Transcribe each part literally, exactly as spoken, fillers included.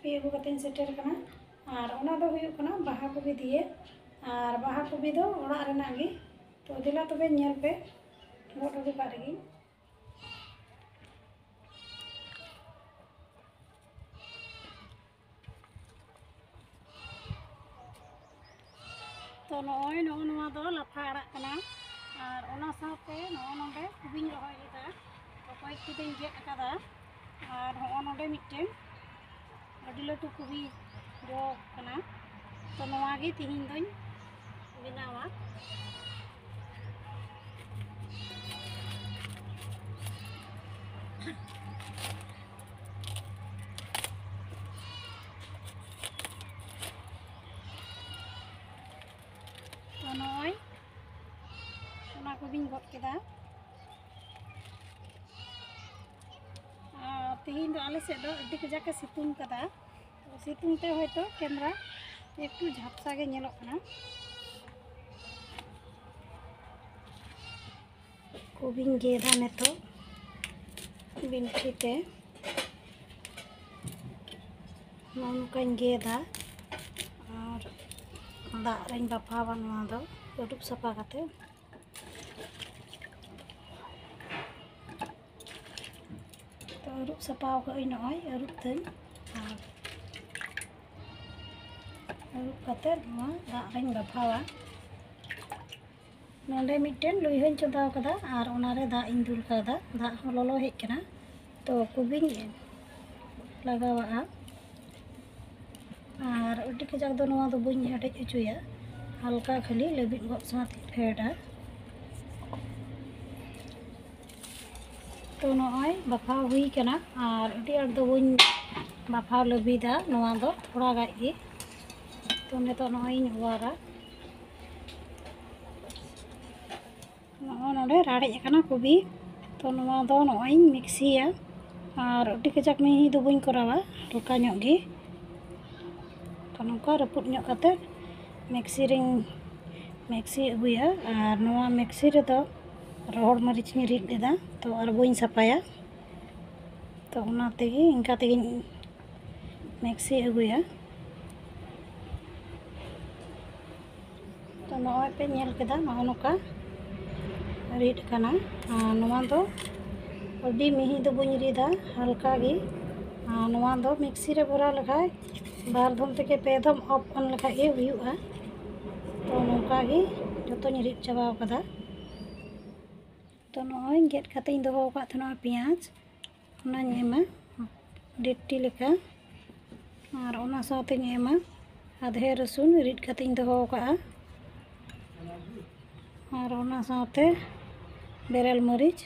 ᱯᱮ ᱟᱹᱜᱩ ᱠᱟᱛᱮᱧ ᱥᱮᱴᱮᱨ ᱠᱟᱱᱟ᱾ ᱟᱨ ᱚᱱᱟ ᱫᱚ ᱦᱩᱭᱩᱜ ᱠᱟᱱᱟ ᱵᱟᱦᱟ ᱠᱚᱵᱤ ᱫᱤᱭᱮ᱾ ᱟᱨ ᱵᱟᱦᱟ ᱠᱚᱵᱤ ᱫᱚ ᱚᱲᱟᱜ ᱨᱮᱱᱟᱜ ᱜᱮ᱾ ᱛᱚ ᱫᱮᱞᱟ ᱛᱚᱵᱮ ᱧᱮᱞ ᱯᱮ, ᱜᱚᱫ ᱟᱹᱜᱩ ᱠᱟᱜ ᱨᱮᱜᱮᱧ᱾ ᱛᱚ ᱱᱚᱜᱼᱚᱭ ᱱᱚᱜᱼᱚ ᱱᱚᱣᱟ ᱫᱚ ᱞᱟᱯᱷᱟ ᱟᱲᱟᱜ ᱠᱟᱱᱟ᱾ ᱟᱨ ᱚᱱᱟ ᱥᱟᱶᱛᱮ ᱱᱚᱜᱼᱚ ᱱᱚᱰᱮ ᱠᱚᱵᱤᱧ ᱨᱚᱦᱚᱭ ᱞᱮᱫᱟ᱾ ᱛᱚ ᱠᱚᱭᱮᱠᱴᱤ ᱫᱚᱧ ᱜᱮᱫ ᱟᱠᱟᱫᱟ᱾ ᱟᱨ ᱦᱚᱸᱜᱼᱚ ᱱᱚᱰᱮ ᱢᱤᱫᱴᱮᱱ ᱟᱹᱰᱤ ᱞᱟᱹᱴᱩ ᱠᱚᱵᱤ ᱡᱚ ᱠᱟᱱᱟ᱾ ᱛᱚ ᱱᱚᱣᱟ ᱜᱮ ᱛᱤᱦᱤᱧ ᱫᱚᱧ ᱵᱮᱱᱟᱣᱟ᱾ ᱛᱚ ᱱᱚᱜᱼᱚᱭ ᱚᱱᱟ ᱠᱚᱜᱮᱧ ᱜᱚᱫ ᱠᱮᱫᱟ᱾ ᱟᱨ ᱛᱮᱦᱮᱧ ᱫᱚ ᱟᱞᱮ ᱥᱮᱫ ᱫᱚ ᱟᱹᱰᱤ ᱠᱟᱡᱟᱠ ᱮ ᱥᱤᱛᱩᱝ ᱠᱟᱫᱟ᱾ ᱛᱚ ᱥᱤᱛᱩᱝ ᱛᱮ ᱦᱚᱭᱛᱳ ᱠᱮᱢᱨᱟ ᱮᱠᱴᱩ ᱡᱷᱟᱯᱥᱟ ᱜᱮ ᱧᱮᱞᱚᱜ ᱠᱟᱱᱟ᱾ ᱠᱚᱵᱤᱧ ᱜᱮᱫᱟ ᱱᱤᱛᱚᱜ ᱵᱤᱱᱴᱷᱤ ᱛᱮ᱾ ᱱᱚᱜᱼᱚ ᱱᱚᱝᱠᱟᱧ ᱜᱮᱫᱟ ᱟᱨ ᱫᱟᱜ ᱨᱮᱧ ᱵᱟᱯᱷᱟᱣᱟ ᱱᱚᱣᱟ ᱫᱚ ᱟᱹᱨᱩᱵ ᱥᱟᱯᱷᱟ ᱠᱟᱛᱮ᱾ ᱛᱚ ᱟᱹᱨᱩᱵ ᱥᱟᱯᱷᱟ ᱟᱠᱟᱫᱟᱹᱧ, ᱱᱚᱜᱼᱚᱭ ᱟᱹᱨᱩᱵ ᱫᱟᱹᱧ᱾ ᱟᱨ ᱟᱹᱨᱩᱵ ᱠᱟᱛᱮ ᱱᱚᱣᱟ ᱫᱟᱜ ᱨᱮᱧ ᱵᱟᱯᱷᱟᱣᱟ᱾ ᱱᱚᱰᱮ ᱢᱤᱫᱴᱮᱱ ᱞᱩᱭᱦᱟᱹᱧ ᱪᱚᱸᱫᱟ ᱟᱠᱟᱫᱟ ᱟᱨ ᱚᱱᱟᱨᱮ ᱫᱟᱜ ᱤᱧ ᱫᱩᱞ ᱠᱟᱣᱫᱟ᱾ ᱫᱟᱜ ᱦᱚᱸ ᱞᱚᱞᱚ ᱦᱮᱡ ᱠᱟᱱᱟ᱾ ᱛᱚ ᱠᱚᱵᱤᱧ ᱞᱟᱜᱟᱣᱟᱜᱼᱟ᱾ ᱟᱨ ᱟᱹᱰᱤ ᱠᱟᱡᱟᱠ ᱫᱚ ᱱᱚᱣᱟ ᱫᱚ ᱵᱟᱹᱧ ᱦᱮᱰᱮᱡ ᱦᱚᱪᱚᱭᱟ, ᱦᱟᱞᱠᱟ ᱠᱷᱟᱹᱞᱤ ᱞᱟᱹᱵᱤᱫ ᱜᱚᱫ ᱥᱟᱶᱛᱮᱧ ᱯᱷᱮᱰᱟ᱾ ᱛᱚ ᱱᱚᱜᱼᱚᱭ ᱵᱟᱯᱷᱟᱣ ᱦᱩᱭ ᱠᱟᱱᱟ ᱟᱨ ᱟᱹᱰᱤ ᱟᱸᱴ ᱫᱚ ᱵᱟᱹᱧ ᱵᱟᱯᱷᱟᱣ ᱞᱟᱹᱵᱤᱫᱟ, ᱱᱚᱣᱟ ᱫᱚ ᱛᱷᱚᱲᱟ ᱜᱟᱡ ᱜᱮ᱾ ᱛᱚ ᱱᱤᱛᱚᱜ ᱱᱚᱜᱼᱚᱭ ᱤᱧ ᱚᱣᱟᱨᱟ᱾ ᱱᱚᱜᱼᱚᱭ ᱱᱚᱰᱮ ᱨᱟᱲᱮᱡ ᱟᱠᱟᱱᱟ ᱠᱚᱵᱤ᱾ ᱛᱚ ᱱᱚᱣᱟ ᱫᱚ ᱱᱚᱜᱼᱚᱭ ᱤᱧ ᱢᱤᱠᱥᱤᱭᱟ᱾ ᱟᱨ ᱟᱹᱰᱤ ᱠᱟᱡᱟᱠ ᱢᱤᱦᱤ ᱫᱚ ᱵᱟᱹᱧ ᱠᱚᱨᱟᱣᱟ, ᱦᱟᱞᱠᱟ ᱧᱚᱜ ᱜᱮ᱾ ᱛᱚ ᱱᱚᱝᱠᱟ ᱨᱟᱹᱯᱩᱫ ᱧᱚᱜ ᱠᱟᱛᱮ ᱢᱤᱠᱥᱤ ᱨᱤᱧ ᱢᱤᱠᱥᱤ ᱟᱹᱜᱩᱭᱟ᱾ ᱟᱨ ᱱᱚᱣᱟ ᱢᱤᱠᱥᱤ ᱨᱮᱫᱚ ᱨᱚᱦᱚᱲ ᱢᱟᱹᱨᱤᱪ ᱤᱧ ᱨᱤᱫ ᱞᱮᱫᱟ, ᱛᱚ ᱟᱨ ᱵᱟᱹᱧ ᱥᱟᱯᱷᱟᱭᱟ᱾ ᱛᱚ ᱚᱱᱟ ᱛᱮᱜᱮ ᱤᱱᱠᱟ ᱛᱮᱜᱮᱧ ᱢᱤᱠᱥᱤ ᱟᱹᱜᱩᱭᱟ᱾ ᱛᱚ ᱱᱚᱜᱼᱚᱭ ᱯᱮ ᱧᱮᱞ ᱠᱮᱫᱟ, ᱱᱚᱜᱼᱚ ᱱᱚᱝᱠᱟ ᱨᱤᱫ ᱠᱟᱱᱟ᱾ ᱟᱨ ᱱᱚᱣᱟ ᱫᱚ ᱟᱹᱰᱤ ᱢᱤᱦᱤ ᱫᱚ ᱵᱟᱹᱧ ᱨᱤᱫᱟ, ᱦᱟᱞᱠᱟ ᱜᱮ᱾ ᱟᱨ ᱱᱚᱣᱟ ᱫᱚ ᱢᱤᱠᱥᱤ ᱨᱮ ᱵᱷᱚᱨᱟᱣ ᱞᱮᱠᱷᱟᱡ ᱵᱟᱨ ᱫᱷᱚᱢ ᱛᱷᱮᱠᱮ ᱯᱮ ᱫᱷᱚᱢ ᱚᱯᱷ ᱚᱱ ᱞᱮᱠᱷᱟᱡ ᱜᱮ ᱦᱩᱭᱩᱜᱼᱟ᱾ ᱛᱚ ᱱᱚᱝᱠᱟ ᱜᱮ ᱡᱚᱛᱚᱧ ᱨᱤᱫ ᱪᱟᱵᱟᱣ ᱠᱟᱫᱟ᱾ ᱛᱚ ᱱᱚᱜᱼᱚᱭ ᱜᱮᱫ ᱠᱟᱛᱮᱧ ᱫᱚᱦᱚ ᱟᱠᱟᱫ ᱛᱟᱦᱮᱱᱟ ᱯᱮᱸᱭᱟᱡᱽ, ᱚᱱᱟᱧ ᱮᱢᱟ ᱰᱮᱲ ᱴᱤ ᱞᱮᱠᱟ᱾ ᱟᱨ ᱚᱱᱟ ᱥᱟᱶᱛᱮᱧ ᱮᱢᱟ ᱟᱫᱷᱮ ᱨᱟᱹᱥᱩᱱ ᱨᱤᱫ ᱠᱟᱛᱮᱧ ᱫᱚᱦᱚ ᱟᱠᱟᱫᱼᱟ᱾ ᱟᱨ ᱚᱱᱟ ᱥᱟᱶᱛᱮ ᱵᱮᱨᱮᱞ ᱢᱟᱹᱨᱤᱪ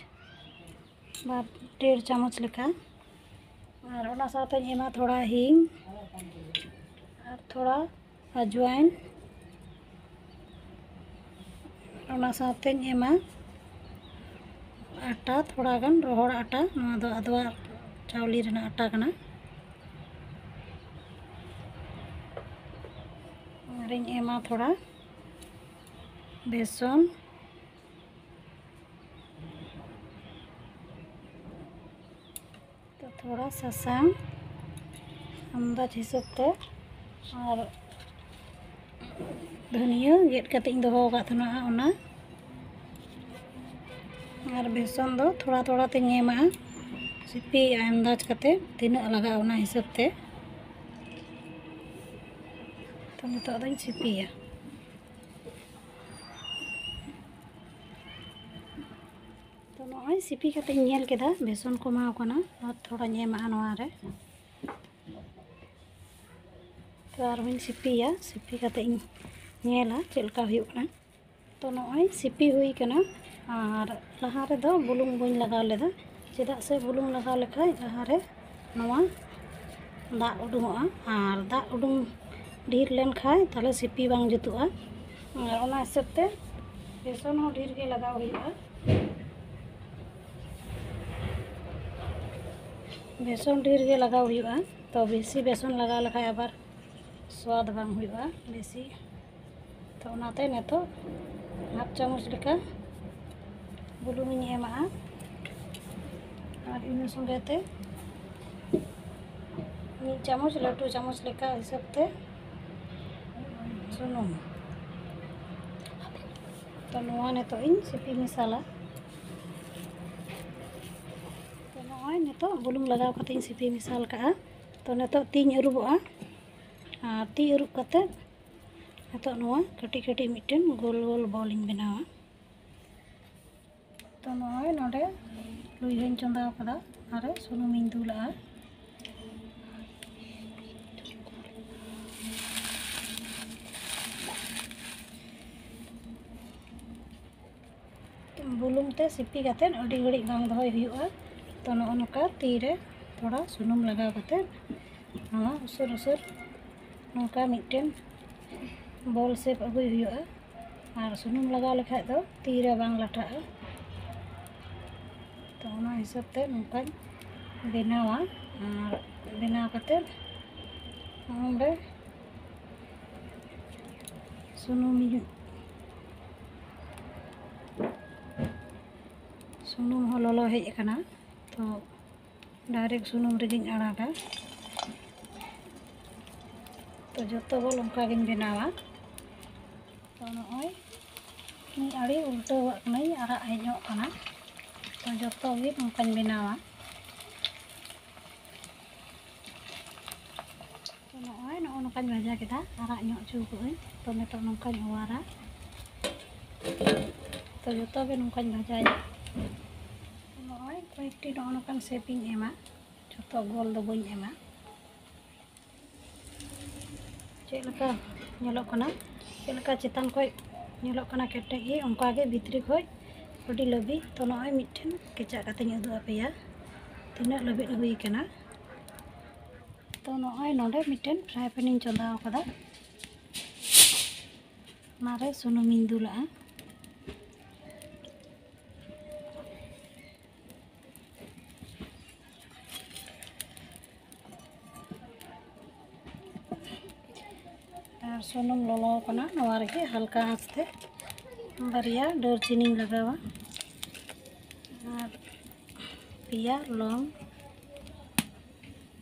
ᱵᱟᱨ ᱰᱮᱲ ᱪᱟᱢᱚᱪ ᱞᱮᱠᱟ᱾ ᱟᱨ ᱚᱱᱟ ᱥᱟᱶᱛᱮᱧ ᱮᱢᱟ ᱛᱷᱚᱲᱟ ᱦᱤᱝ ᱟᱨ ᱛᱷᱚᱲᱟ ᱟᱡᱣᱟᱭᱤᱱ᱾ ᱚᱱᱟ ᱥᱟᱶᱛᱮᱧ ᱮᱢᱟ ᱟᱴᱟ, ᱛᱷᱚᱲᱟ ᱜᱟᱱ ᱨᱚᱦᱚᱲ ᱟᱴᱟ, ᱱᱚᱣᱟ ᱫᱚ ᱟᱫᱣᱟ ᱪᱟᱣᱞᱮ ᱨᱮᱱᱟᱜ ᱟᱴᱟ ᱠᱟᱱᱟ᱾ ᱟᱨᱤᱧ ᱮᱢᱟ ᱛᱷᱚᱲᱟ ᱵᱮᱥᱚᱱ᱾ ᱛᱚ ᱛᱷᱚᱲᱟ ᱥᱟᱥᱟᱝ ᱟᱱᱫᱟᱡᱽ ᱦᱤᱥᱟᱹᱵ ᱛᱮ, ᱟᱨ ᱫᱷᱩᱱᱤᱭᱟᱹ ᱜᱮᱫ ᱠᱟᱛᱮᱧ ᱫᱚᱦᱚ ᱟᱠᱟᱫ ᱛᱟᱦᱮᱱᱟ ᱚᱱᱟ᱾ ᱟᱨ ᱵᱮᱥᱚᱱ ᱫᱚ ᱛᱷᱚᱲᱟ ᱛᱷᱚᱲᱟ ᱛᱮᱧ ᱮᱢᱟᱜᱼᱟ, ᱥᱤᱯᱤᱭᱮᱫᱼᱟ ᱟᱱᱫᱟᱡᱽ ᱠᱟᱛᱮ ᱛᱤᱱᱟᱹᱜ ᱞᱟᱜᱟᱜᱼᱟ ᱚᱱᱟ ᱦᱤᱥᱟᱹᱵ ᱛᱮ᱾ ᱛᱚ ᱱᱤᱛᱚᱜ ᱫᱚᱧ ᱥᱤᱯᱤᱭᱟ᱾ ᱛᱚ ᱱᱚᱜᱼᱚᱭ ᱥᱤᱯᱤ ᱠᱟᱛᱮᱧ ᱧᱮᱞ ᱠᱮᱫᱟ, ᱵᱮᱥᱚᱱ ᱠᱚᱢᱟᱣ ᱠᱟᱱᱟ, ᱟᱨ ᱛᱷᱚᱲᱟᱧ ᱮᱢᱟᱜᱼᱟ ᱱᱚᱣᱟ ᱨᱮ᱾ ᱛᱚ ᱟᱨᱦᱚᱸᱧ ᱥᱤᱯᱤᱭᱟ, ᱥᱤᱯᱤ ᱠᱟᱛᱮᱧ ᱧᱮᱞᱟ ᱪᱮᱫ ᱞᱮᱠᱟ ᱦᱩᱭᱩᱜ ᱠᱟᱱᱟ᱾ ᱛᱚ ᱱᱚᱜᱼᱚᱭ ᱥᱤᱯᱤ ᱦᱩᱭ ᱠᱟᱱᱟ, ᱟᱨ ᱞᱟᱦᱟ ᱨᱮᱫᱚ ᱵᱩᱞᱩᱝ ᱵᱟᱹᱧ ᱞᱟᱜᱟᱣ ᱞᱮᱫᱟ, ᱪᱮᱫᱟᱜ ᱥᱮ ᱵᱩᱞᱩᱝ ᱞᱟᱜᱟᱣ ᱞᱮᱠᱷᱟᱡ ᱞᱟᱦᱟᱨᱮ ᱱᱚᱣᱟ ᱫᱟᱜ ᱩᱰᱩᱝᱚᱜᱼᱟ, ᱟᱨ ᱫᱟᱜ ᱩᱰᱩᱝ ᱰᱷᱮᱨ ᱞᱮᱱᱠᱷᱟᱡ ᱛᱟᱦᱞᱮ ᱥᱤᱯᱤ ᱵᱟᱝ ᱡᱩᱛᱩᱜᱼᱟ᱾ ᱟᱨ ᱚᱱᱟ ᱦᱤᱥᱟᱹᱵ ᱛᱮ ᱵᱮᱥᱚᱱ ᱦᱚᱸ ᱰᱷᱮᱨ ᱜᱮ ᱞᱟᱜᱟᱣ ᱦᱩᱭᱩᱜᱼᱟ᱾ ᱵᱮᱥᱚᱱ ᱰᱷᱮᱨ ᱜᱮ ᱞᱟᱜᱟᱣ ᱦᱩᱭᱩᱜᱼᱟ, ᱛᱚ ᱵᱮᱥᱤ ᱵᱮᱥᱚᱱ ᱞᱟᱜᱟᱣ ᱞᱮᱠᱷᱟᱡ ᱟᱵᱟᱨ ᱥᱣᱟᱫ ᱵᱟᱝ ᱦᱩᱭᱩᱜᱼᱟ ᱵᱮᱥᱤ᱾ ᱛᱚ ᱚᱱᱟᱛᱮ ᱱᱤᱛᱚᱜ ᱦᱟᱯ ᱪᱟᱢᱚᱪ ᱞᱮᱠᱟ ᱵᱩᱞᱩᱝ ᱤᱧ ᱮᱢᱟᱜᱼᱟ, ᱟᱨ ᱤᱱᱟᱹ ᱥᱚᱸᱜᱮ ᱛᱮ ᱢᱤᱫ ᱪᱟᱢᱚᱪ, ᱞᱟᱹᱴᱩ ᱪᱟᱢᱚᱪ ᱞᱮᱠᱟ ᱦᱤᱥᱟᱹᱵ ᱛᱮ ᱥᱩᱱᱩᱢ᱾ ᱛᱚ, ᱱᱚᱣᱟ ᱱᱤᱛᱚᱜ ᱤᱧ ᱥᱤᱯᱤ ᱢᱮᱥᱟᱞᱟ᱾ ᱛᱚ, ᱱᱚᱜᱼᱚᱭ ᱱᱤᱛᱚᱜ ᱵᱩᱞᱩᱝ ᱞᱟᱜᱟᱣ ᱠᱟᱛᱮ ᱤᱧ ᱥᱤᱯᱤ ᱢᱮᱥᱟᱞ ᱠᱟᱜᱼᱟ᱾ ᱛᱚ, ᱱᱤᱛᱚᱜ ᱛᱤᱧ ᱟᱹᱨᱩᱵᱚᱜᱼᱟ᱾ ᱟᱨ ᱛᱤ ᱟᱹᱨᱩᱵ ᱠᱟᱛᱮ ᱱᱤᱛᱚᱜ ᱱᱚᱣᱟ ᱠᱟᱹᱴᱤᱡ ᱠᱟᱹᱴᱤᱡ ᱢᱤᱫᱴᱮᱱ ᱜᱳᱞ ᱜᱳᱞ ᱵᱚᱞ ᱤᱧ ᱵᱮᱱᱟᱣᱟ᱾ ᱛᱚ, ᱱᱚᱜᱼᱚᱭ ᱱᱚᱰᱮ ᱞᱩᱭᱦᱟᱹᱧ ᱪᱚᱸᱫᱟ ᱟᱠᱟᱫᱟ, ᱟᱨ ᱥᱩᱱᱩᱢᱤᱧ ᱫᱩᱞᱟᱜᱼᱟ᱾ ᱵᱩᱞᱩᱝ ᱛᱮ ᱥᱤᱯᱤ ᱠᱟᱛᱮᱫ ᱟᱹᱰᱤ ᱜᱷᱟᱹᱲᱤᱡ ᱵᱟᱝ ᱫᱚᱦᱚᱭ ᱦᱩᱭᱩᱜᱼᱟ᱾ ᱛᱚ, ᱱᱚᱜᱼᱚ ᱱᱚᱝᱠᱟ ᱛᱤᱨᱮ ᱛᱷᱚᱲᱟ ᱥᱩᱱᱩᱢ ᱞᱟᱜᱟᱣ ᱠᱟᱛᱮᱫ ᱱᱚᱣᱟ ᱩᱥᱩᱨ ᱩᱥᱩᱨ ᱱᱚᱝᱠᱟ ᱢᱤᱫᱴᱮᱱ ᱵᱚᱞ ᱥᱮᱯ ᱟᱹᱜᱩᱭ ᱦᱩᱭᱩᱜᱼᱟ᱾ ᱟᱨ ᱥᱩᱱᱩᱢ ᱞᱟᱜᱟᱣ ᱞᱮᱠᱷᱟᱡ ᱫᱚ ᱛᱤᱨᱮ ᱵᱟᱝ ᱞᱟᱴᱷᱟᱜᱼᱟ᱾ ᱛᱚ, ᱚᱱᱟ ᱦᱤᱥᱟᱹᱵ ᱛᱮ ᱱᱚᱝᱠᱟᱧ ᱵᱮᱱᱟᱣᱟ᱾ ᱟᱨ ᱵᱮᱱᱟᱣ ᱠᱟᱛᱮᱫ ᱱᱚᱰᱮ ᱥᱩᱱᱩᱢᱤᱧ, ᱥᱩᱱᱩᱢ ᱦᱚᱸ ᱞᱚᱞᱚ ᱦᱮᱡ ᱟᱠᱟᱱᱟ᱾ ᱛᱚ, ᱰᱟᱭᱨᱮᱠᱴ ᱥᱩᱱᱩᱢ ᱨᱮᱜᱮᱧ ᱟᱲᱟᱜᱟ᱾ ᱛᱚ, ᱡᱚᱛᱚ ᱵᱚᱞ ᱚᱱᱠᱟ ᱜᱤᱧ ᱵᱮᱱᱟᱣᱟ᱾ ᱛᱚ, ᱱᱚᱜᱼᱚᱭ ᱢᱤᱫ ᱟᱲᱮ ᱩᱞᱴᱟᱹᱣᱟᱜ ᱠᱟᱹᱱᱟᱹᱧ, ᱟᱨᱟᱜ ᱦᱮᱡ ᱧᱚᱜ ᱠᱟᱱᱟ᱾ ᱛᱚ, ᱡᱚᱛᱚ ᱜᱮ ᱱᱚᱝᱠᱟᱧ ᱵᱮᱱᱟᱣᱟ᱾ ᱛᱚ, ᱱᱚᱜᱼᱚᱭ ᱱᱚᱜᱼᱚ ᱱᱚᱝᱠᱟᱧ ᱵᱷᱟᱡᱟ ᱠᱮᱫᱟ, ᱟᱨᱟᱜ ᱧᱚᱜ ᱦᱚᱪᱚ ᱠᱟᱜᱼᱟᱹᱧ᱾ ᱛᱚ, ᱱᱤᱛᱚᱜ ᱱᱚᱝᱠᱟᱧ ᱚᱣᱟᱨᱟ᱾ ᱛᱚ, ᱡᱚᱛᱚ ᱜᱮ ᱱᱚᱝᱠᱟᱧ ᱵᱷᱟᱡᱟᱭᱟ᱾ ᱛᱚ, ᱱᱚᱜᱼᱚᱭ ᱠᱚᱭᱮᱠᱴᱤ ᱱᱚᱜᱼᱚ ᱱᱚᱝᱠᱟᱱ ᱥᱮᱯ ᱤᱧ ᱮᱢᱟ, ᱡᱚᱛᱚ ᱜᱳᱞ ᱫᱚ ᱵᱟᱹᱧ ᱮᱢᱟ᱾ ᱪᱮᱫ ᱞᱮᱠᱟ ᱧᱮᱞᱚᱜ ᱠᱟᱱᱟ, ᱪᱮᱫ ᱞᱮᱠᱟ ᱪᱮᱛᱟᱱ ᱠᱷᱚᱡ ᱧᱮᱞᱚᱜ ᱠᱟᱱᱟ ᱠᱮᱴᱮᱡ ᱜᱮ, ᱚᱱᱠᱟ ᱜᱮ ᱵᱷᱤᱛᱨᱤ ᱠᱷᱚᱡ ᱟᱹᱰᱤ ᱞᱟᱹᱵᱤᱫ᱾ ᱛᱚ, ᱱᱚᱜᱼᱚᱭ ᱢᱤᱫᱴᱷᱮᱱ ᱠᱮᱪᱟᱜ ᱠᱟᱛᱮᱧ ᱩᱫᱩᱜ ᱟᱯᱮᱭᱟ ᱛᱤᱱᱟᱹᱜ ᱞᱟᱹᱵᱤᱫ ᱦᱩᱭ ᱠᱟᱱᱟ᱾ ᱛᱚ, ᱱᱚᱜᱼᱚᱭ ᱱᱚᱰᱮ ᱢᱤᱫᱴᱮᱱ ᱯᱷᱨᱟᱭ ᱯᱮᱱ ᱤᱧ ᱪᱚᱸᱫᱟ ᱟᱠᱟᱫᱟ, ᱚᱱᱟᱨᱮ ᱥᱩᱱᱩᱢᱤᱧ ᱫᱩᱞᱟᱜᱼᱟ᱾ ᱟᱨ ᱥᱩᱱᱩᱢ ᱞᱚᱞᱚ ᱟᱠᱟᱱᱟ, ᱱᱚᱣᱟ ᱨᱮᱜᱮ ᱦᱟᱞᱠᱟ ᱟᱸᱪ ᱛᱮ ᱵᱟᱨᱭᱟ ᱫᱟᱨᱪᱤᱱᱤᱧ ᱞᱟᱜᱟᱣᱟ ᱟᱨ ᱯᱮᱭᱟ ᱞᱚᱝ᱾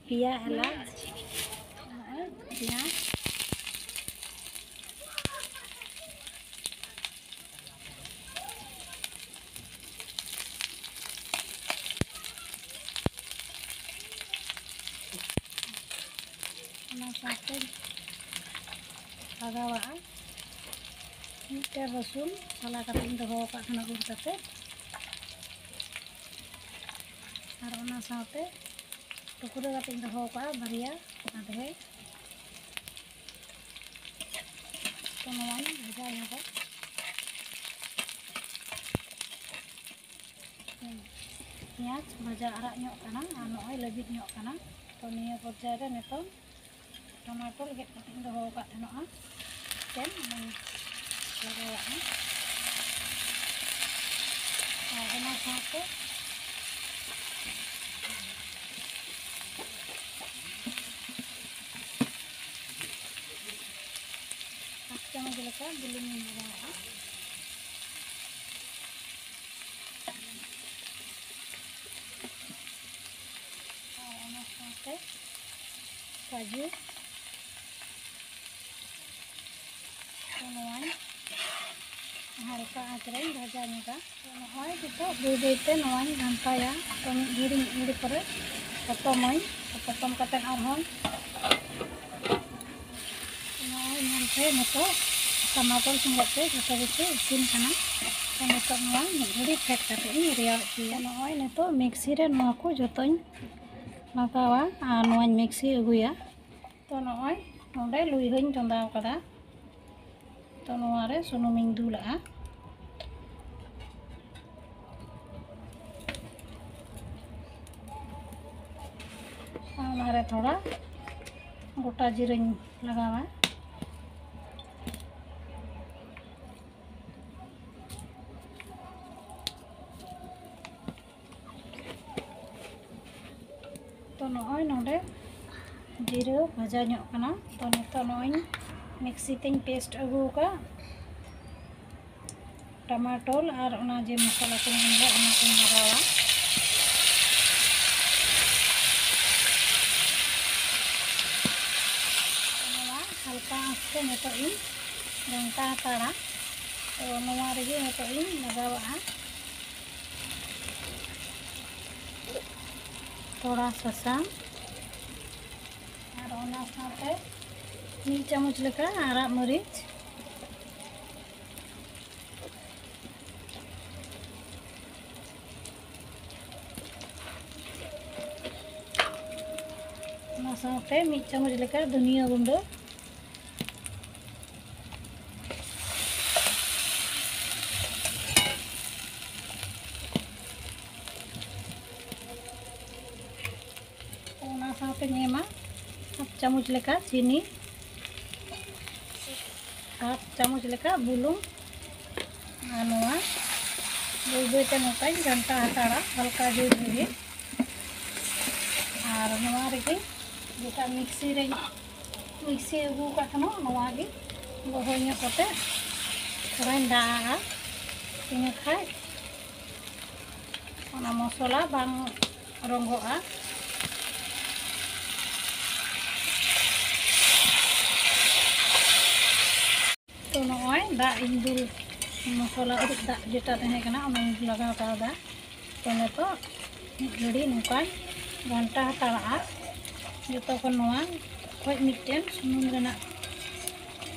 ᱯᱮᱭᱟ ᱮᱞᱟᱪ, ᱱᱚᱜᱼᱚᱭ ᱯᱮᱸᱭᱟᱡᱽ, ᱚᱱᱟ ᱥᱟᱶᱛᱮ ᱞᱟᱜᱟᱣᱟᱜᱼᱟ ᱢᱤᱫᱴᱮᱱ ᱨᱟᱹᱥᱩᱱ ᱥᱟᱞᱟ ᱠᱟᱛᱮ ᱤᱧ ᱫᱚᱦᱚ ᱟᱠᱟᱫ ᱛᱟᱦᱮᱱᱟ ᱜᱩᱨ ᱠᱟᱛᱮ, ᱟᱨ ᱚᱱᱟ ᱥᱟᱶᱛᱮ ᱴᱩᱠᱨᱟᱹ ᱠᱟᱛᱮ ᱤᱧ ᱫᱚᱦᱚ ᱟᱠᱟᱫᱼᱟ ᱵᱟᱨᱭᱟ ᱟᱫᱷᱮ᱾ ᱛᱚ ᱱᱚᱣᱟᱧ ᱵᱷᱟᱡᱟ ᱧᱚᱜᱟ᱾ ᱯᱮᱸᱭᱟᱡᱽ ᱵᱷᱟᱡᱟ ᱟᱨᱟᱜ ᱧᱚᱜ ᱠᱟᱱᱟ ᱟᱨ ᱱᱚᱜᱼᱚᱭ ᱞᱟᱹᱵᱤᱫ ᱧᱚᱜ ᱠᱟᱱᱟ᱾ ᱛᱚ ᱱᱤᱭᱟᱹ ᱯᱚᱨᱡᱟᱭ ᱨᱮ ᱱᱤᱛᱚᱝ ᱴᱚᱢᱟᱴᱳ ᱜᱮᱫ ᱠᱟᱛᱮ ᱤᱧ ᱫᱚᱦᱚ ᱟᱠᱟᱫ ᱛᱟᱦᱮᱱᱚᱜᱼᱟ, ᱢᱤᱫᱴᱮᱱ ᱚᱱᱟᱧ ᱞᱟᱜᱟᱣᱟᱜᱼᱟ᱾ ᱟᱨ ᱚᱱᱟ ᱥᱟᱶᱛᱮ ᱦᱟᱯ ᱪᱟᱢᱚᱪ ᱞᱮᱠᱟ ᱵᱩᱞᱩᱝ ᱤᱧ ᱞᱟᱜᱟᱣᱟᱜᱼᱟ᱾ ᱟᱨ ᱚᱱᱟ ᱥᱟᱶᱛᱮ ᱠᱟᱡᱩ, ᱛᱚ ᱱᱚᱣᱟᱧ ᱦᱟᱞᱠᱟ ᱟᱸᱪ ᱨᱮᱧ ᱵᱷᱟᱡᱟ ᱧᱚᱜᱟ᱾ ᱛᱚ ᱱᱚᱜᱼᱚᱭ ᱱᱤᱛᱚᱜ ᱵᱟᱹᱭ ᱵᱟᱹᱭ ᱛᱮ ᱱᱚᱣᱟᱧ ᱜᱷᱟᱱᱴᱟᱭᱟ᱾ ᱛᱚ ᱢᱤᱫ ᱜᱷᱟᱹᱲᱤᱡ, ᱢᱤᱫ ᱜᱷᱟᱹᱲᱤᱡ ᱯᱚᱨᱮ ᱯᱚᱴᱚᱢᱟᱹᱧ᱾ ᱛᱚ ᱯᱚᱴᱚᱢ ᱠᱟᱛᱮ ᱟᱨᱦᱚᱸ ᱱᱚᱜᱼᱚᱭ ᱧᱮᱞ ᱯᱮ, ᱱᱤᱛᱚᱜ ᱴᱟᱢᱟᱴᱳᱞ ᱥᱚᱸᱜᱮ ᱛᱮ ᱡᱚᱛᱚ ᱠᱤᱪᱷᱩ ᱤᱥᱤᱱ ᱠᱟᱱᱟ᱾ ᱛᱚ ᱱᱤᱛᱚᱜ ᱱᱚᱣᱟ ᱢᱤᱫ ᱜᱷᱟᱹᱲᱤ ᱯᱷᱮᱰ ᱠᱟᱛᱮ ᱤᱧ ᱨᱮᱭᱟᱲ ᱦᱚᱪᱚᱭᱟ᱾ ᱱᱚᱜᱼᱚᱭ ᱱᱤᱛᱚᱜ ᱢᱤᱠᱥᱤ ᱨᱮ ᱱᱚᱣᱟ ᱠᱚ ᱡᱚᱛᱚᱧ ᱞᱟᱜᱟᱣᱟ ᱟᱨ ᱱᱚᱣᱟᱧ ᱢᱤᱠᱥᱤ ᱟᱹᱜᱩᱭᱟ᱾ ᱛᱚ ᱱᱚᱜᱼᱚᱭ ᱱᱚᱰᱮ ᱞᱩᱭᱦᱟᱹᱧ ᱪᱚᱸᱫᱟ ᱟᱠᱟᱫᱟ᱾ ᱛᱚ ᱱᱚᱣᱟ ᱨᱮ ᱥᱩᱱᱩᱢᱤᱧ ᱫᱩᱞᱟᱜᱼᱟ᱾ ᱚᱱᱟ ᱨᱮ ᱛᱷᱚᱲᱟ ᱜᱚᱴᱟ ᱡᱤᱨᱟᱹᱧ ᱞᱟᱜᱟᱣᱟ᱾ ᱛᱚ ᱱᱚᱜᱼᱚᱭ ᱱᱚᱰᱮ ᱡᱤᱨᱟᱹ ᱵᱷᱟᱡᱟ ᱧᱚᱜ ᱠᱟᱱᱟ᱾ ᱛᱚ ᱱᱤᱛᱚᱜ ᱱᱚᱜᱼᱚᱭ ᱢᱤᱠᱥᱤ ᱛᱮᱧ ᱯᱮᱥᱴ ᱟᱹᱜᱩ ᱟᱠᱟᱫ ᱴᱟᱢᱟᱴᱳᱞ ᱟᱨ ᱚᱱᱟ ᱡᱮ ᱢᱚᱥᱞᱟ ᱠᱚᱧ ᱮᱢ ᱞᱮᱫ, ᱚᱱᱟ ᱠᱚᱧ ᱞᱟᱜᱟᱣᱟ᱾ ᱦᱟᱞᱠᱟ ᱟᱸᱪ ᱛᱮ ᱱᱤᱛᱚᱜ ᱤᱧ ᱜᱷᱟᱱᱴᱟ ᱦᱟᱛᱟᱲᱟ᱾ ᱛᱚ ᱱᱚᱣᱟ ᱨᱮᱜᱮ ᱱᱤᱛᱚᱜ ᱤᱧ ᱞᱟᱜᱟᱣᱟᱜᱼᱟ ᱛᱷᱚᱲᱟ ᱥᱟᱥᱟᱝ, ᱟᱨ ᱚᱱᱟ ᱥᱟᱶᱛᱮ ᱢᱤᱫ ᱪᱟᱢᱚᱪ ᱞᱮᱠᱟ ᱟᱨᱟᱜ ᱢᱟᱹᱨᱤᱪ᱾ ᱚᱱᱟ ᱥᱟᱶᱛᱮ ᱢᱤᱫ ᱪᱟᱢᱚᱪ ᱞᱮᱠᱟ ᱫᱷᱩᱱᱤᱭᱟᱹ ᱜᱩᱸᱰᱟᱹ᱾ ᱚᱱᱟ ᱥᱟᱶᱛᱮᱧ ᱮᱢᱟ ᱦᱟᱯ ᱪᱟᱢᱚᱪ ᱞᱮᱠᱟ ᱪᱤᱱᱤ, ᱦᱟᱯ ᱪᱟᱢᱚᱪ ᱞᱮᱠᱟ ᱵᱩᱞᱩᱝ, ᱟᱨ ᱱᱚᱣᱟ ᱵᱟᱹᱭ ᱵᱟᱹᱭᱛᱮ ᱱᱚᱝᱠᱟᱧ ᱜᱷᱟᱱᱴᱟ ᱦᱟᱛᱟᱲᱟ ᱦᱟᱞᱠᱟ ᱡᱳᱨ ᱨᱮᱜᱮ᱾ ᱟᱨ ᱱᱚᱣᱟ ᱨᱮᱜᱮ ᱡᱮᱴᱟ ᱢᱤᱠᱥᱤ ᱨᱮᱧ ᱢᱤᱠᱥᱤ ᱟᱹᱜᱩ ᱟᱠᱟᱫ ᱛᱟᱦᱮᱱᱟ, ᱱᱚᱣᱟ ᱜᱮ ᱜᱚᱦᱚᱲ ᱧᱚᱜ ᱠᱟᱛᱮ ᱛᱷᱚᱲᱟᱧ ᱫᱟᱜ ᱟᱜᱼᱟ᱾ ᱤᱱᱟᱹ ᱠᱷᱟᱡ ᱚᱱᱟ ᱢᱚᱥᱞᱟ ᱵᱟᱝ ᱨᱚᱸᱜᱚᱜᱼᱟ᱾ ᱛᱚ ᱱᱚᱜᱼᱚᱭ ᱫᱟᱜ ᱤᱧ ᱫᱩᱞ, ᱢᱚᱥᱞᱟ ᱟᱹᱨᱩᱵ ᱫᱟᱜ ᱡᱮᱴᱟ ᱛᱟᱦᱮᱸ ᱠᱟᱱᱟ, ᱚᱱᱟᱧ ᱞᱟᱜᱟᱣ ᱠᱟᱣᱫᱟ᱾ ᱛᱚ ᱱᱤᱛᱚᱜ ᱢᱤᱫ ᱜᱷᱟᱹᱲᱤ ᱱᱚᱝᱠᱟᱧ ᱜᱷᱟᱱᱴᱟ ᱦᱟᱛᱟᱲᱟᱜᱼᱟ, ᱡᱚᱛᱚ ᱠᱷᱚᱱ ᱱᱚᱣᱟ ᱠᱷᱚᱡ ᱢᱤᱫᱴᱮᱱ ᱥᱩᱱᱩᱢ ᱨᱮᱱᱟᱜ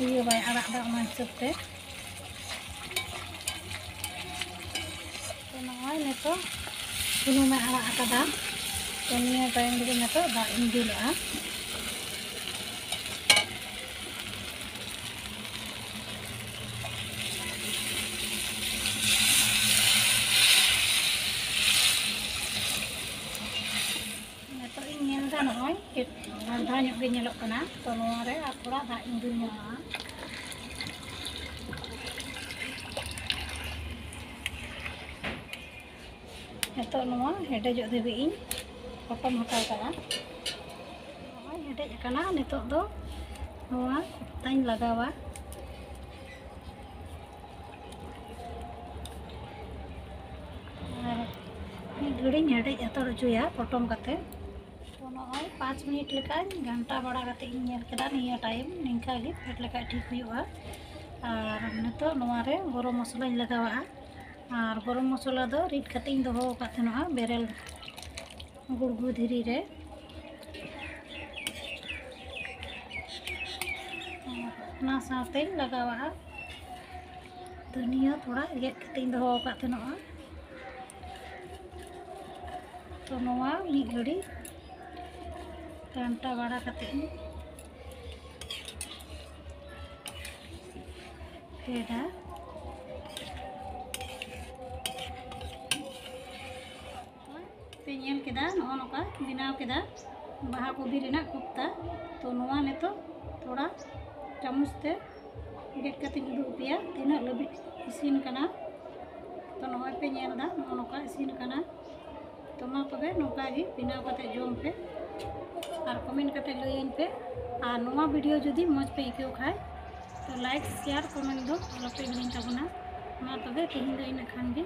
ᱤᱭᱟᱹ ᱵᱟᱭ ᱟᱲᱟᱜ ᱫᱟ, ᱚᱱᱟ ᱦᱤᱥᱟᱹᱵ ᱛᱮ᱾ ᱛᱚ ᱱᱚᱜᱼᱚᱭ ᱱᱤᱛᱚᱜ ᱥᱩᱱᱩᱢᱮ ᱟᱲᱟᱜ ᱟᱠᱟᱫᱟ᱾ ᱛᱚ ᱱᱤᱭᱟᱹ ᱴᱟᱭᱤᱢ ᱨᱮᱜᱮ ᱱᱤᱛᱚᱜ ᱫᱟᱜ ᱤᱧ ᱫᱩᱞᱟᱜᱼᱟ᱾ ᱱᱤᱛᱚᱜ ᱤᱧ ᱧᱮᱞ ᱮᱫᱟ, ᱱᱚᱜᱼᱚᱭ ᱪᱮᱫ ᱜᱟᱲᱫᱷᱟ ᱧᱚᱜ ᱜᱮ ᱧᱮᱞᱚᱜ ᱠᱟᱱᱟ᱾ ᱛᱚ ᱱᱚᱣᱟ ᱨᱮ ᱟᱨ ᱛᱷᱚᱲᱟ ᱫᱟᱜ ᱤᱧ ᱫᱩᱞ ᱧᱚᱜᱼᱟ᱾ ᱱᱤᱛᱚᱜ ᱱᱚᱣᱟ ᱦᱮᱰᱮᱡᱚᱜ ᱫᱷᱟᱹᱵᱤᱡ ᱤᱧ ᱯᱚᱴᱚᱢ ᱦᱟᱛᱟᱲ ᱠᱟᱜᱼᱟ᱾ ᱱᱚᱜᱼᱚᱭ ᱦᱮᱰᱮᱡ ᱟᱠᱟᱱᱟ᱾ ᱱᱤᱛᱚᱜ ᱫᱚ ᱱᱚᱣᱟ ᱠᱚᱯᱛᱟᱧ ᱞᱟᱜᱟᱣᱟ᱾ ᱟᱨ ᱢᱤᱫ ᱜᱷᱟᱹᱲᱤᱡ ᱦᱮᱰᱮᱡ ᱦᱟᱛᱟᱲ ᱦᱚᱪᱚᱭᱟ ᱯᱚᱴᱚᱢ ᱠᱟᱛᱮ᱾ ᱛᱚ ᱱᱚᱜᱼᱚᱭ ᱯᱟᱸᱪ ᱢᱤᱱᱤᱴ ᱞᱮᱠᱟᱧ ᱜᱷᱟᱱᱴᱟ ᱵᱟᱲᱟ ᱠᱟᱛᱮ ᱤᱧ ᱧᱮᱞ ᱠᱮᱫᱟ᱾ ᱱᱤᱭᱟᱹ ᱴᱟᱭᱤᱢ ᱱᱤᱝᱠᱟ ᱜᱮ ᱯᱷᱮᱰ ᱞᱮᱠᱷᱟᱡ ᱴᱷᱤᱠ ᱦᱩᱭᱩᱜᱼᱟ᱾ ᱟᱨ ᱱᱤᱛᱚᱜ ᱱᱚᱣᱟ ᱨᱮ ᱜᱚᱨᱚᱢ ᱢᱚᱥᱞᱟᱧ ᱞᱟᱜᱟᱣᱟᱜᱼᱟ᱾ ᱟᱨ ᱜᱚᱨᱚᱢ ᱢᱚᱥᱞᱟ ᱫᱚ ᱨᱤᱫ ᱠᱟᱛᱮ ᱤᱧ ᱫᱚᱦᱚ ᱟᱠᱟᱫ ᱛᱟᱦᱮᱱᱟ ᱵᱮᱨᱮᱞ ᱜᱩᱲᱜᱩ ᱫᱷᱤᱨᱤ ᱨᱮ᱾ ᱚᱱᱟ ᱥᱟᱶᱛᱮᱧ ᱞᱟᱜᱟᱣᱟᱜᱼᱟ ᱫᱷᱩᱱᱤᱭᱟᱹ ᱛᱷᱚᱲᱟ ᱜᱮᱫ ᱠᱟᱛᱮᱧ ᱫᱚᱦᱚ ᱟᱠᱟᱫ ᱛᱟᱦᱮᱱᱚᱜᱼᱟ᱾ ᱛᱚ ᱱᱚᱣᱟ ᱢᱤᱫ ᱜᱷᱟᱹᱲᱤ ᱜᱷᱟᱱᱴᱟ ᱵᱟᱲᱟ ᱠᱟᱛᱮ ᱤᱧ ᱯᱷᱮᱰᱟ᱾ ᱯᱮ ᱧᱮᱞ ᱠᱮᱫᱟ, ᱱᱚᱜᱼᱚ ᱱᱚᱝᱠᱟ ᱵᱮᱱᱟᱣ ᱠᱮᱫᱟ ᱵᱟᱦᱟ ᱠᱚᱵᱤ ᱨᱮᱱᱟᱜ ᱠᱚᱯᱛᱟ᱾ ᱛᱚ ᱱᱚᱣᱟ ᱱᱤᱛᱚᱜ ᱛᱷᱚᱲᱟ ᱪᱟᱢᱚᱪ ᱛᱮ ᱜᱮᱫ ᱠᱟᱛᱮᱧ ᱩᱫᱩᱜ ᱟᱯᱮᱭᱟ ᱛᱤᱱᱟᱹᱜ ᱞᱟᱹᱵᱤᱫ ᱤᱥᱤᱱ ᱠᱟᱱᱟ᱾ ᱛᱚ ᱱᱚᱜᱼᱚᱭ ᱯᱮ ᱧᱮᱞ ᱮᱫᱟ, ᱱᱚᱜᱼᱚ ᱱᱚᱝᱠᱟ ᱤᱥᱤᱱ ᱠᱟᱱᱟ᱾ ᱛᱚ ᱢᱟ ᱛᱚᱵᱮ ᱱᱚᱝᱠᱟ ᱜᱮ ᱵᱮᱱᱟᱣ ᱠᱟᱛᱮ ᱡᱚᱢ ᱯᱮ ᱟᱨ ᱠᱚᱢᱮᱱᱴ ᱠᱟᱛᱮ ᱞᱟᱹᱭᱟᱹᱧ ᱯᱮ᱾ ᱟᱨ ᱱᱚᱣᱟ ᱵᱷᱤᱰᱤᱭᱳ ᱡᱩᱫᱤ ᱢᱚᱡᱽ ᱯᱮ ᱟᱹᱭᱠᱟᱹᱣ ᱠᱷᱟᱡ ᱛᱚ ᱞᱟᱭᱤᱠ, ᱥᱮᱭᱟᱨ, ᱠᱚᱢᱮᱱᱴ ᱫᱚ ᱟᱞᱚᱯᱮ ᱦᱤᱲᱤᱧ ᱛᱟᱵᱚᱱᱟ᱾ ᱢᱟ ᱛᱚᱵᱮ ᱛᱮᱦᱮᱧ ᱫᱚ ᱤᱱᱟᱹᱜ ᱠᱷᱟᱱ ᱜᱮ᱾